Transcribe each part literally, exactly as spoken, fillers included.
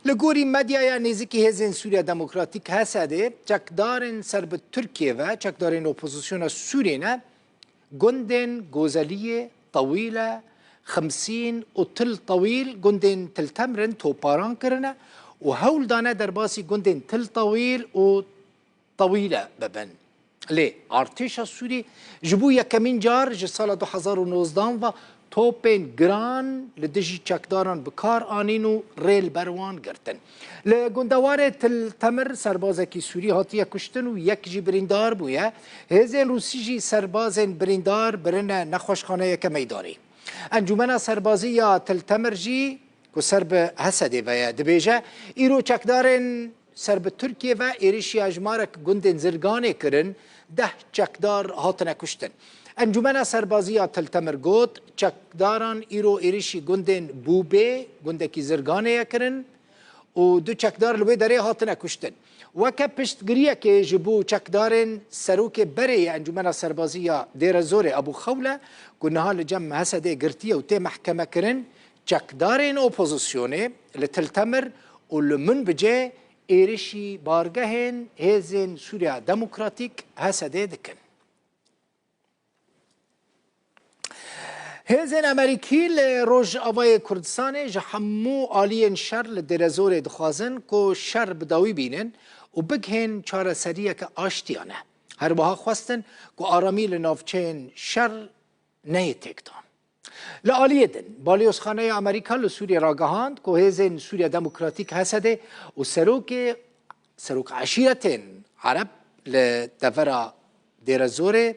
Li gorî medyaya nêzikî Hêzên Sûriya Demokratîk, H S D'ê, çekdarên ser bi Tirkiyê ve, çekdarên opozisyona Sûriyê ne, gundên Gozeliyê, Tewîle, Ximsîn û Til Tewîl, gundên Til Temr in, toparan kirine û hewl dane derbasî gundên Til Tewîl û Tewîle bibin. Lê artêşa Sûrî ji bo yekemîn car ji sala du hezar û nozdehan ve topên giran li dijî çekdaran bi kar anîn û rê li ber wan girtin. Li gundewarê Til Temir serbazekî Sûrî hatiye kuştin û yek jî birîndar bûye. Hêzên Rûsî jî serbazên birîndar birine nexweşxaneyeke meydanê. Encûmena Serbazî ya Til Temir jî ku ser bi H S D'ê ve ye, dibêje, îro çekdarên ser bi Tirkiyê ve êrişî hejmarek gundên Zirganê kirin, deh çekdar hatine kuştin. Encûmena Serbazî ya Til Temir got, çekdaran îro êrişî gundên Bûbê, gundekî Zirganê ye, kirin û du çekdar li wê derê hatine kuştin. Weke piştgiriyekê ji bo çekdarên serokê berê yê Encûmena Serbazî ya Dêrezorê Ebû Xewle, ku niha li cem H S D'ê girtiye û tê mehkemekirin, çekdarên opozisyonê li Til Temir û li Minbicê êrişî bargehên Hêzên Sûriya Demokratîk, H S D'ê, dikin. Hêzên Amerîkî li Rojavayê Kurdistanê ji hemû aliyên şer li Dêrezorê dixwazin ku şer bi dawî bînin û bigihên çareseriyeke aştiyane. Her wiha xwestin ku aramî li navçeyên şer neyê têkdan. Li aliyê din, Balyozxaneya Amerîka li Sûriyê ragihand ku Hêzên Sûriya Demokratîk, H S D, û serokê, serok eşîretên Ereb li devera Dêrezorê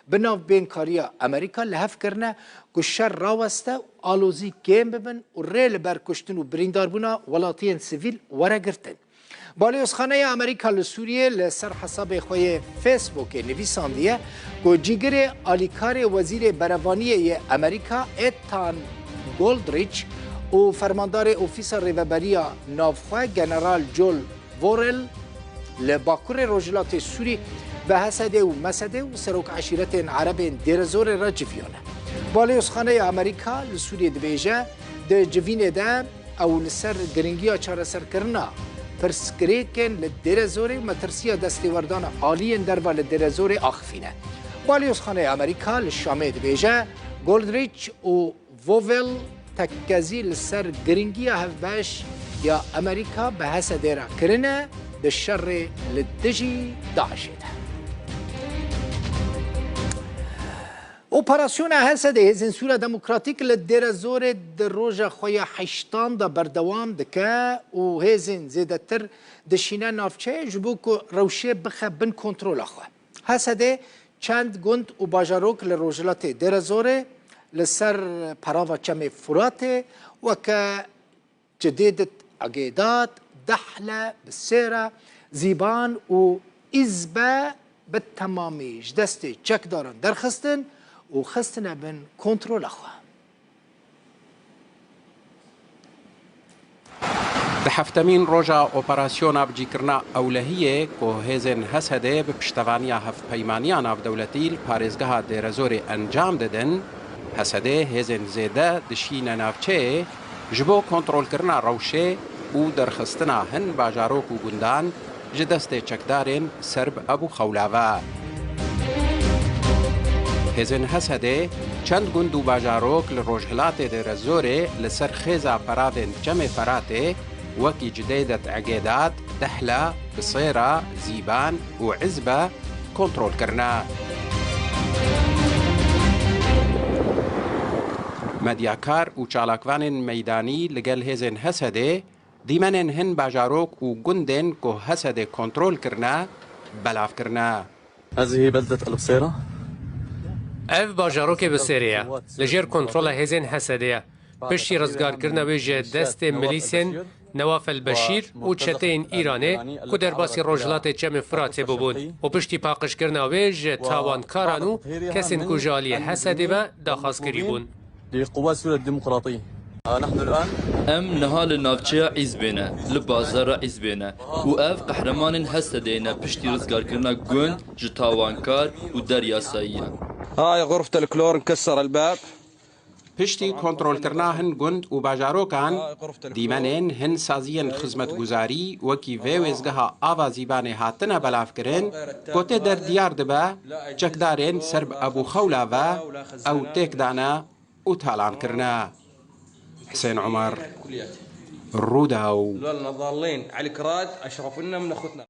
bi navbênkariya Amerîka li hev kirine ku şer raweste û alozî kêm bibin û rê li ber kuştin û birîndarbûna welatiyên sivîl were girtin. Balyozxaneya Amerîka li Sûriyê li ser hesabê xwe yê Facebookê nivîsandiye ku cîgirê alîkarê Wezîrê Berevaniyê yê Amerîka Ethan Goldrich û fermandarê Ofîsa Rêveberiya Navxwe General Joel Vorel li Bakurê Rojhilatê Sûrî bi H S D û M S D û serok eşîretên Erebên Dêrezorê re civiyane. Balyozxaneya Amerîka li Sûriyê dibêje, di civînê de ew li ser giringiya çareserkirina pirsgirêkên li Dêrezorê û metirsiya destêwerdana aliyên derve li Dêrezorê axifîne. Balyozxaneya Amerîka li Şamê dibêje, Goldrich û Vovel tekkezî li ser giringiya hevbeş ya Amerîka bi H S D re kirine di şerê li dijî DAIŞê de. Operasyona H S D, Hêzên Sûriya Demokratîk, li Dêrezorê di roja xwe ya heştan de berdewam dike û hêzên zêdetir dişîne navçeyê ji bo ku rewşê bixe bin kontrola xwe. H S D çend gund û bajarok li rojhilatê Dêrezorê li ser perava Çemê Furatê weke Cidêdit, Egêdat, Dehle, Bisêra, Zîban û Îzbe bi temamî ji destê çekdaran derxistin û xistine bin kontrola xwe. Di heftemîn roja operasyona bicîkirina ewlehiyê ku hêzên H S D bi piştevaniya hevpeymaniya navdewletî li parêzgeha Dêrezorê encam didin, H S D hêzên zêde dişîne navçeyê ji bo kontrolkirina rewşê û derxistina hin bajarok û gundan ji destê çekdarên Serb Ebû Xewla ve. Hêzên H S D çend gund û bajarok li rojhilatê Dêrezorê li ser xêza peravên Çemê Feratê, wekî Cidêdet, Egêdat, Dehla, Bisêra, Zîban û Izbe kontrol kirine. Medyakar û çalakvanên meydanî li gel hêzên H S D dîmenên hin bajarok û gundên ku H S D kontrol kirine, belav kirine. هذه بلدة البصيرة. Ev bajarokê Bisêrê ye. Li jêr kontrola hêzên H S D ye. Piştî rizgarkirina wê ji destê milîsên Newaf el-Beşîr û çeteyên Îranê ku derbasî rojhilatê Çemê Firatê bûbûn û piştî paqijkirina wê ji tawankaran û kesên ku ji aliyê H S D ve daxwaz kirîbûn. لقوات سوريا الديمقراطية. آه، نحن الآن Em niha li navçeya Îzbê ne, li bazara Îzbê ne û ev qehremanên H S D'ê ne piştî rizgarkirina gund ji tawankar û der yasayiyan. هاي غرفة الكلور، نكسر الباب. Piştî kontrolkirina hin gund û bajarokan, dîmenên hin saziyên xizmetguzarî wekî vê wêzgeha ava Zîbanê hatine belavkirin, ku tê der diyar dibe, çekdarên ser bi Ebû Xewla ve ew têk dane û talan kirine. Husên Umar, Rûdaw. لولا ضالين على الكراد أشرفنا من أخوتنا.